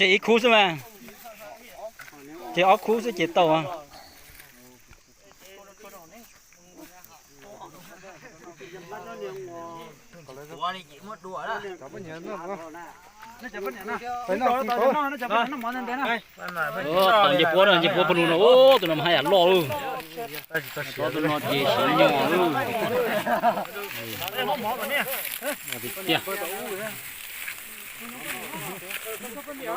Tseg ib khub xwb mas, tseg ob khub xwb ces tau. Tom nce puab no, nce puab pw lug no, tus no mas haj yam loj lawm. Tus no ces siv nyog lawm. Tiag. Thaum kuv niam kuv txiv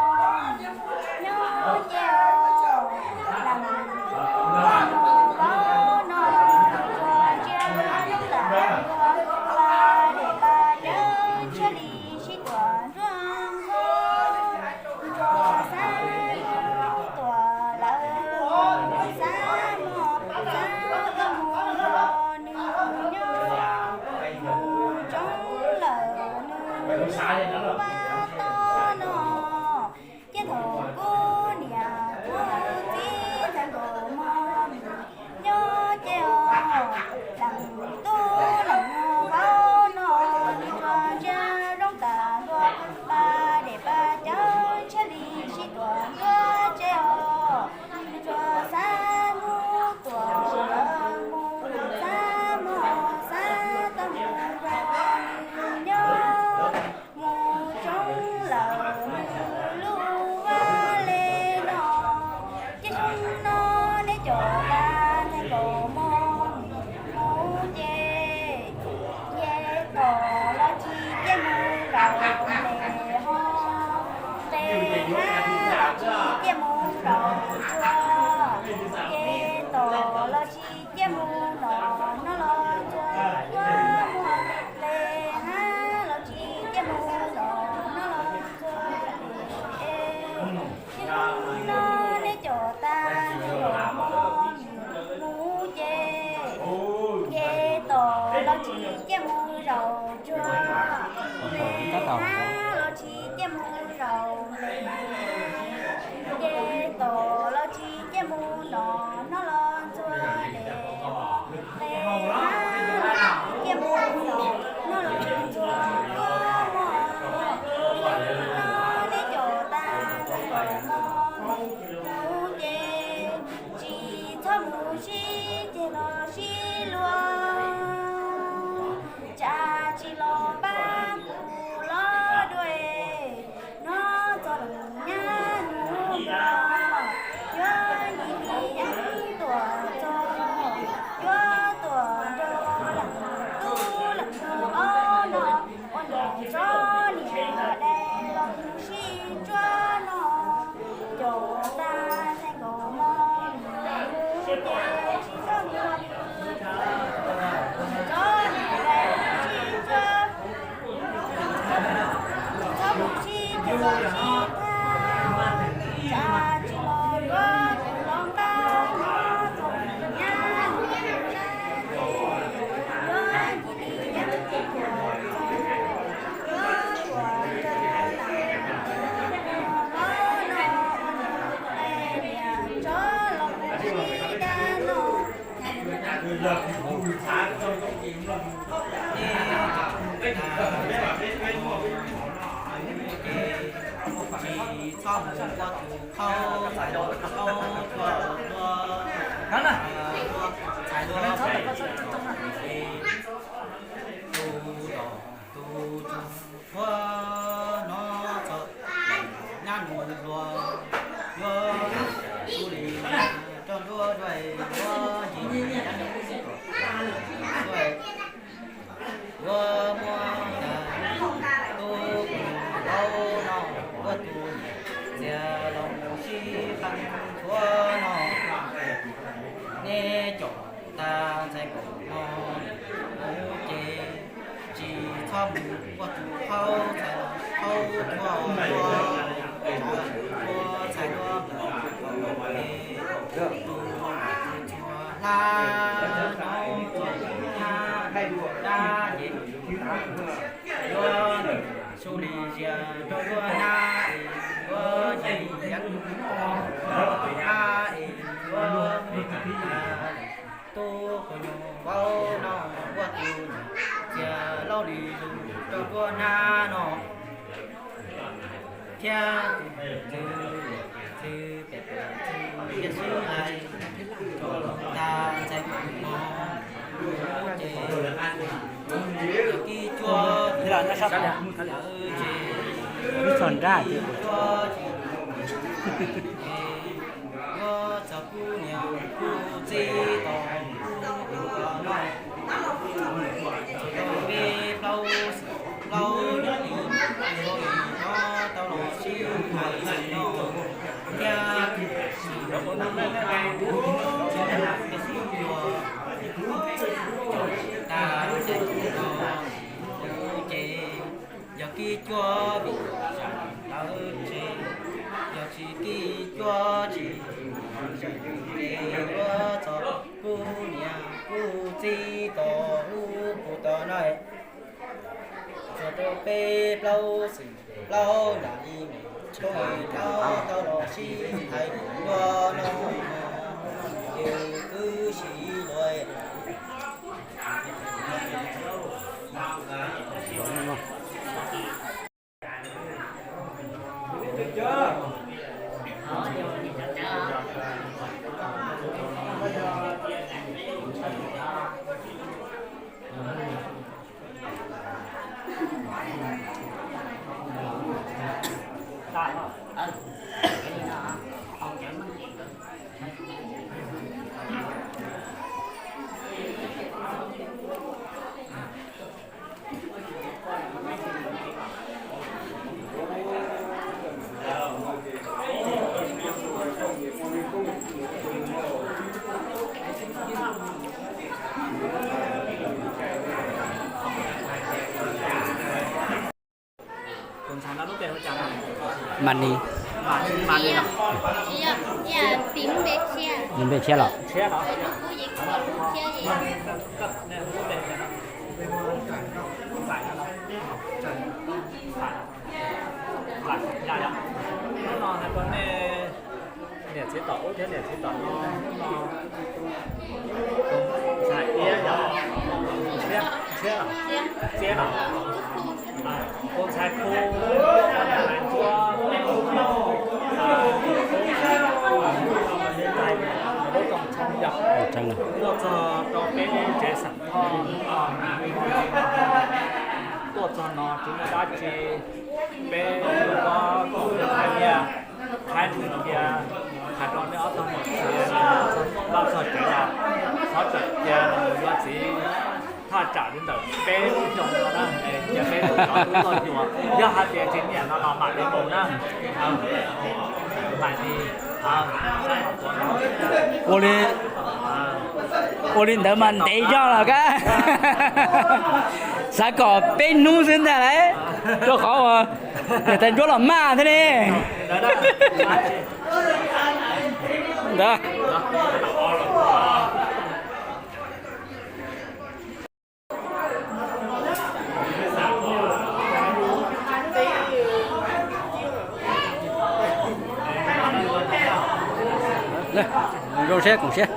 ntxhais nkauj mog nyob ces leej tub mus vauv no, tsuas ntsia lub lam dua, pa dej pa cawv ntshiab li sib tuam nruab nrab. Tsuas xav tuam lawm, xav muaj xav tuaj mus nrog nws nyob, mus tsoov lawm nws lub vaj tob no. Ces thaum kuv niam kuv txiv ntxhais nkauj mog nyob ces os, leej tub leej vauv no, nws tsuas ntsia zoo tas ntua, pa dej pa cawv ntshiab li sib tuam nruab ces os. Tsuas xav mus tuam lawm, mus xav muaj xav tuaj mus nrog nws nyob, mus tsoov lawm nws lub vaj le no. Ces xyoo no neb cov tag ntxhais nkauj mog mus ces, nce tod los tsis ciaj mus rau nqes ho, nqes hab los tsis ciaj mus rau tsuag, nce tod los tsis ciaj mus no, no los tsuag tuaj muag, nqes hab los tsis ciaj mus no, no los tsuag es. Ces xyoo no neb cov tag ntxhais nkauj mog mus ces, nce tod los tsis ciaj mus rau tsuag, nqes hab los tsis ciaj mus rau nqes, nce tod los tsis ciaj mus no, no los tsuag es. Nqes hab los tsis ciaj mus no, no los tsuag tuaj muag, no neb cov tag ntxhais nkauj mog mus ces, tsis txhob mus sib ceg los sib luag, tsam tsis los pab kuv los dua. Nov txog leej nyab nus hluas, yuav nce li yeeb tuam txog, yuav tuam nrog leej tub leej ntxhais ob no, ua niam tsob niam dais los mus sib tsuab no. Cov tag ntxhais nkauj mog mus ces tsis txhob mus, tsob niam dais sib tsuab, tsis txhob mus sib ceg los sib thab, tsam tsis los yuav tus hluas nqab no txog nyab nus hluas, yuav nce li yeeb tuam txog, yuav tuam nrog leej tub leej ntxhais ob no, ua niam tsob los mus sib dab no. Tsis txhob mus ua tus qhaub txhais tus qhaub tuag tuag, txhais tuag tus zos tus tsuag. Ua nov txog nyab nus hluas, yuav tus li roj nruab dua, yuav nce li yeeb tuam, yuav muab tas tus Tshuav no, neb caum tag ntxhais kaum no mus ces tsis txhob mus ua tus qhaub txhais los qhaub tshuaj ua, tshuaj txhais ua tus tus tshuaj hlab no ua tus hlab dab ces yuav su li zias rau yuav hnab es yuav nyiam li yam hnab es yuav tub qhua nyuag vauv no ua tus txias laub li zus rau yuav hnab no thiab tus ntxhw ntxhw pem pem ntxhw thiab xwb lais tag ntxhais kaum no ces kib cuab lawm ces kib cuab ces yuav txog kuv niam kuv txiv tos kuv tus no peb plaub xeem plaub yam li no tau los sib hais li no thiab tus ntxhw ntxhw peb xwb yuav tag ntxhais kaum no ces yog kib cuab vim zam lawv tsev, yog tsis kib cuab tsis zam tsev yuav txog kuv niam kuv txiv tos ub kuv tos no txog rau peb plaub xeem plaub yam li no tau los sib hais li no ces kuv sim luag Tus ntxhais no lub npe hu cas? Mas Nis. Mas Nis los? Nws npe tshiab los? Hnub no hais rau nej niam txiv tom ub thiab niam txiv tom no, hnub no tus ntxhais Iab yog Tshiab, Tshiab los? Tshiab los? Tus ntxhais Khu, tus ntxhais Ntsuab, lub rooj tshoob yog tuaj txog rau peb lub tsev xeem Thoj, tuaj txog no tsis muaj dab tsi, peb yuav koom hais tias Thaib Nws tias hais rau nej ob tog niam txiv los txog tsev los txhob txawm cia nws yuav txiv thaj tsam li ntawm peb lub xyoo no na, cia peb tus tsov tub tuaj yuam. Yog hais tias tsis nyiam no los mam li mus na. Mam li, ua li, ua li ntawd mas ntev zog los kab. Xav kom peb hnub xwb ntag lauj, rau qhov uas niam tais Ntsuab los maj thiab ne. Ntawd. Zoo siab koom siab.